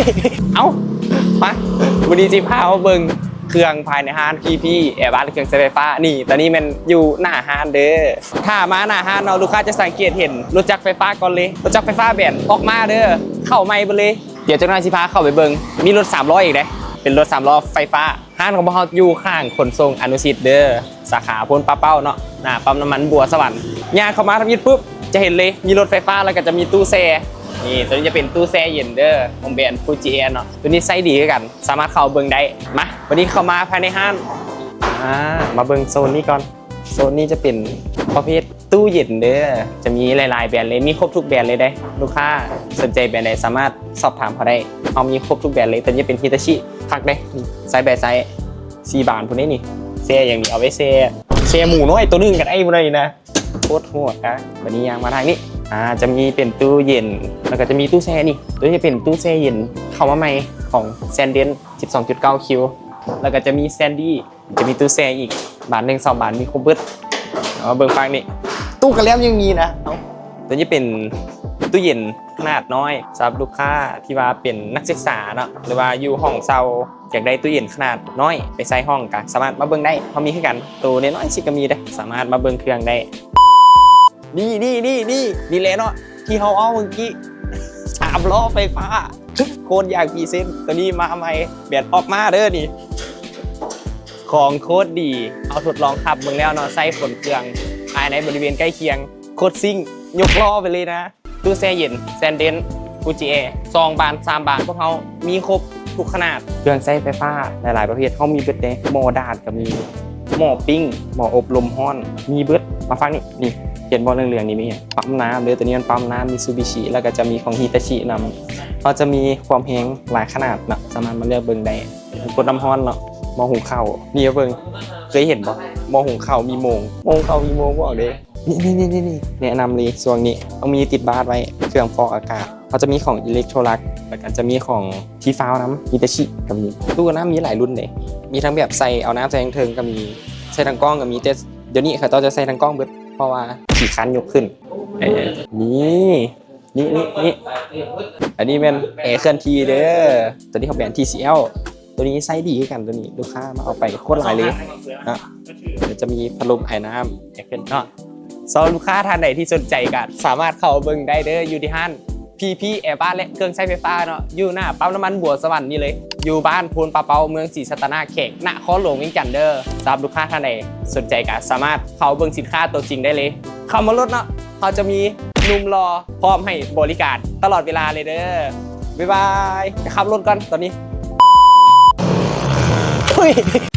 ເອົ້າ ມາ ມື້ນີ້ຊິພາມາເບິ່ງເຄື່ອງພາຍໃນຮ້ານ ພີພີ ແອບານ ເຄື່ອງໃຊ້ໄຟຟ້າ. ນີ້ ຕອນນີ້ແມ່ນຢູ່ໜ້າຮ້ານເດີ. ຖ້າມາໜ້າຮ້ານເນາະ ລູກຄ້າຈະສັງເກດເຫັນລົດຈັກໄຟຟ້າກ່ອນເລີຍ. ລົດຈັກໄຟຟ້າແບນອອກມາເດີ ເຂົ້າໃໝ່ເບິດເລີຍ. ດຽວຈັກໜ້ອຍຊິພາເຂົ້າໄປເບິ່ງ. ມີລົດສາມລໍ້ອີກເດ້ ເປັນລົດສາມລໍ້ໄຟຟ້າ. ຮ້ານຂອງພວກເຮົາຢູ່ຂ້າງຂົນສົ່ງອະນຸສິດເດີ ສາຂາໂພນປ່າເປົ້າເນາະ ໜ້າປ້ຳນ້ຳມັນບົວສະຫວັນ. ຍ່າງເຂົ້າມາທຳອິດປຶບ ຈະເຫັນເລີຍ ມີລົດໄຟຟ້າ ແລ້ວກໍຈະມີຕູ້ແຊ່. ນີ້ ຕົວນີ້ຈະເປັນຕູ້ແຊ່ເຢັນເດີ ຂອງແບຣນຟູຈິແອເນາະ. ຕົວນີ້ໃຊ້ດີຄືກັນ ສາມາດເຂົ້າເບິ່ງໄດ້. ມາ ວັນນີ້ເຂົ້າມາພາຍໃນຮ້ານ ອ່າ ມາເບິ່ງໂຊນນີ້ກ່ອນ. ໂຊນນີ້ຈະເປັນປະເພດຕູ້ເຢັນເດີ ຈະມີຫຼາຍໆແບຣນເລີຍ ມີຄົບທຸກແບຣນເລີຍເດ້. ລູກຄ້າສົນໃຈແບຣນໃດສາມາດສອບຖາມເຂົາໄດ້ ເຮົາມີຄົບທຸກແບຣນເລີຍ. ຕົວນີ້ເປັນຮິຕາຊິ ຄັກເດ້ ໄຊບາຍໄຊ ສີ່ບານພຸ້ນເດ້ນີ້. ແຊ່ຫຍັງນີ້ ເອົາໄວ້ແຊ່ ແຊ່ໝູນ້ອຍໂຕໜຶ່ງກໍໄດ້ພຸ້ນນີ້ນະ ໂຄດໂຫດນະ. ບັດນີ້ຍ່າງມາທາງນີ້ ອ່າ ຈະມີເປັນຕູ້ເຢັນ ແລ້ວກໍຈະມີຕູ້ແຊ່ນີ້. ຕົວນີ້ເປັນຕູ້ແຊ່ເຢັນເຂົ້າມາໃໝ່ຂອງແຊນເດັນ ສິບສອງຈຸດເກົ້າຄິວ ແລ້ວກໍຈະມີແຊນດີ ຈະມີຕູ້ແຊ່ອີກບານໜຶ່ງສອງບານ ມີຄົບເບິດ. ເອົາມາເບິ່ງຝັ່ງນີ້ ຕູ້ກະແລັມຍັງມີນະ. ເອົ້າ ຕົວນີ້ເປັນຕູ້ເຢັນຂະໜາດນ້ອຍ ສຳລັບລູກຄ້າທີ່ວ່າເປັນນັກສຶກສາເນາະ ຫຼືວ່າຢູ່ຫ້ອງເຊົ່າ ຢາກໄດ້ຕູ້ເຢັນຂະໜາດນ້ອຍໄປໃສ່ຫ້ອງ ກະສາມາດມາເບິ່ງໄດ້ ເຮົາມີຄືກັນ. ໂຕນ້ອຍໆຊິກະມີເດ້ ສາມາດມາເບິ່ງເຄື່ອງໄດ້. ນີ້ໆໆໆ ນີ້ແຫຼະເນາະ ທີ່ເຮົາເອົາເມື່ອກີ້ ສາມລໍ້ໄຟຟ້າ ໂຄດຢາກພຣີເຊັນ. ໂຕນີ້ມາໃໝ່ ແບບອອກມາເດີນີ້ ຂອງໂຄດດີ. ເຮົາທົດລອງຂັບເບິ່ງແລ້ວເນາະ ໃຊ້ຂົນເຄື່ອງພາຍໃນບໍລິເວນໃກ້ຄຽງ ໂຄດຊິ່ງ ຍົກລໍ້ໄປເລີຍນະ. ຕູ້ແຊ່ເຢັນ ແຊນເດັນ ຟູຈິແອ ສອງບານສາມບານ ພວກເຮົາມີຄົບທຸກຂະໜາດ. ເຄື່ອງໃຊ້ໄຟຟ້າຫຼາຍໆປະເພດ ເຮົາມີເບິດເດ້ ໝໍ້ດາດກໍມີ ໝໍ້ປີ້ງ ໝໍ້ອົບລົມຮ້ອນ ມີເບິດ. ມາຝັ່ງນີ້ ນີ້ ເຫັນບໍ່ເຫຼືອງໆນີ້ ມີຫຍັງ? ປ້ຳນ້ຳເດີ ຕົວນີ້ມັນປ້ຳນ້ຳ ມິຊູບິຊິ ແລ້ວກໍຈະມີຂອງຮິຕາຊິນຳ. ເຮົາຈະມີຄວາມແຮງຫຼາຍຂະໜາດເນາະ ສາມາດມາເລືອກເບິ່ງໄດ້. ກົດນ້ຳຮ້ອນເນາະ ໝໍ້ຫຸງເຂົ້າ. ນີ້ເບິ່ງ ເຄີຍເຫັນບໍ່? ໝໍ້ຫຸງເຂົ້າມີໂມງ ໝໍ້ຫຸງເຂົ້າມີໂມງ ບອກເດ້. ນີ້ໆໆ ແນະນຳເລີຍ ຊ່ວງນີ້ຕ້ອງມີຕິດບາດໄວ້ ເຄື່ອງຟອກອາກາດ. ເຮົາຈະມີຂອງອີເລັກໂທລັກ ແລ້ວກໍຈະມີຂອງທີ່ຟາວນຳ ຮີຕາຊິກໍມີ. ຕູ້ນ້ຳມີຫຼາຍລຸ້ນເດ້ ມີທັງແບບໃສ່ເອົານ້ຳໃສ່ທາງເທິງກໍມີ ໃສ່ທາງກ້ອງກໍມີ ແຕ່ດຽວນີ້ເຂົາເຈົ້າຈະໃສ່ທາງກ້ອງເບິດ ເພາະວ່າຂີ້ຄ້ານຍົກຂຶ້ນ. ເອີ ນີ້ ນີ້ ນີ້ ນີ້ ອັນນີ້ແມ່ນແອເຄື່ອນທີ່ເດີ ຕົວນີ້ຂອງແບຣນ ທີຊີແອລ. ຕົວນີ້ໃຊ້ດີຄືກັນ ຕົວນີ້ລູກຄ້າມາເອົາໄປໂຄດຫຼາຍເລີຍເນາະ. ດຽວຈະມີພັດລົມອາຍນ້ຳ ແອເຄື່ອນເນາະ. ສຳລັບລູກຄ້າທ່ານໃດທີ່ສົນໃຈກໍສາມາດເຂົ້າເບິ່ງໄດ້ເດີ ຢູ່ທີ່ຮ້ານ ພີພີ ແອບານ ແລະ ເຄື່ອງໃຊ້ໄຟຟ້າເນາະ ຢູ່ໜ້າປ້ຳນ້ຳມັນບົວສະຫວັນນີ້ເລີຍ ຢູ່ບ້ານໂພນປ່າເປົ້າ ເມືອງສີສັດຕະນາກແຂວງນະຄອນຫຼວງວຽງຈັນເດີ. ສຳລັບລູກຄ້າທ່ານໃດສົນໃຈກໍສາມາດເຂົ້າເບິ່ງສິນຄ້າຕົວຈິງໄດ້ເລີຍ. ເຂົ້າມາໂລດເນາະ ເຮົາຈະມີໜຸ່ມຫຼໍ່ພ້ອມໃຫ້ບໍລິການຕະຫຼອດເວລາເລີຍເດີ. ບາຍບາຍ ໄປຂັບລົດກ່ອນຕອນນີ້. ເຮີ້ຍ